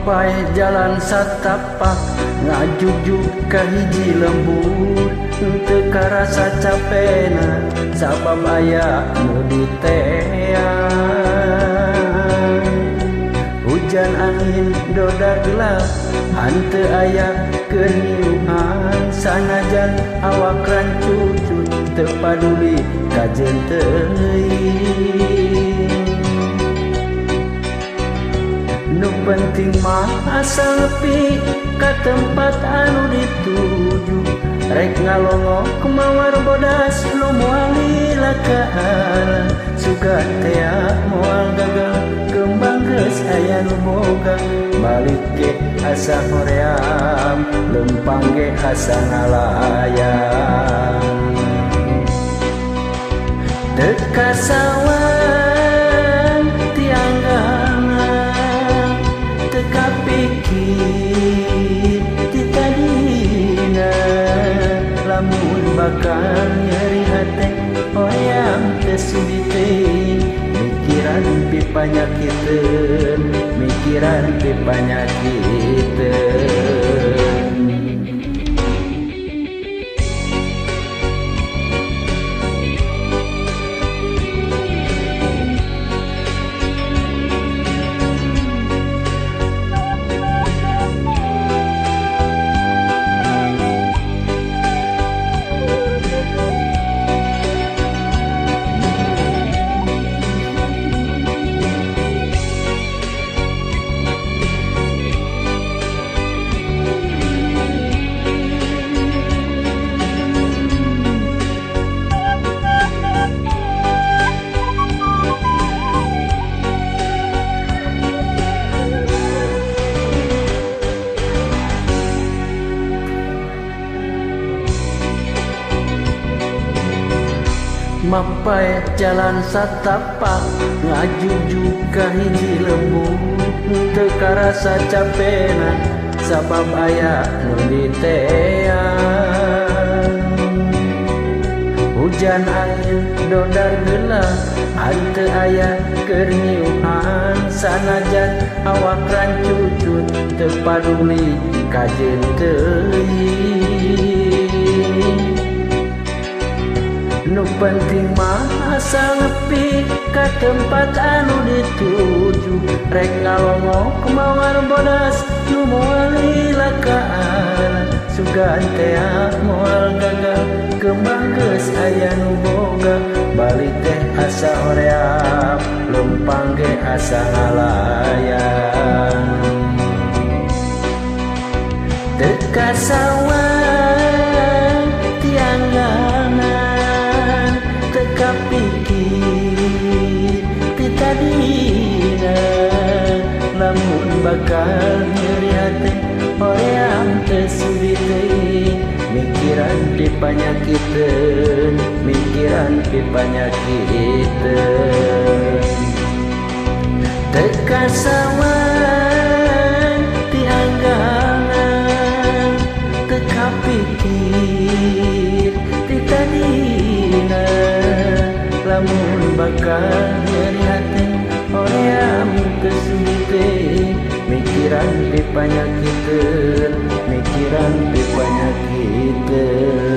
Mapai jalan satapak ngajugjug ka hiji lembur teu karasa capena sabab aya nu diteang. Hujan angin dodar gelap hanteu aya keur nyiuhan sanajan awak rancucut teu paduli kajeun teuing. Nu penting mah asal nepi ka tempat anu dituju rek ngalongok mawar bodas nu moal lila ka alam sugan tea moal gagal kembang geus aya nu boga balik ge asa hoream lempang ge asa ngalayang. Teu kasawang tianggangan teu kapikir ti tadina lamun bakal nyeri hate hoyam teu sudi teuing mikiran pipanyakiteun mikiran pipanyakiteun. Mapai jalan satapak ngajugjug ka hiji lembur teu karasa capena sabab aya nu diteang. Hujan angin dodar gelap hanteu aya keur nyiuhan sanajan awak rancucut teu paduli kajeun teuing. Nu penting mah asal nepi ka tempat anu dituju rek ngalongok mawar bodas nu moal lila ka alam sugan tea moal gagal kembang geus aya nu boga balik teh asa hoream lempang ge asa ngalayang. Teu kasawang tianggangan teu kapikir ti tadina lamun bakal nyeri hate hoream teu sudi teuing mikiran pipanyakiteun mikiran pipanyakiteun. Teu kasawang tianggangan teu kapikir ti tadina lamun bakal nyeri hate hoream teu sudi teuing mikiran pipanyakiteun mikiran pipanyakiteun.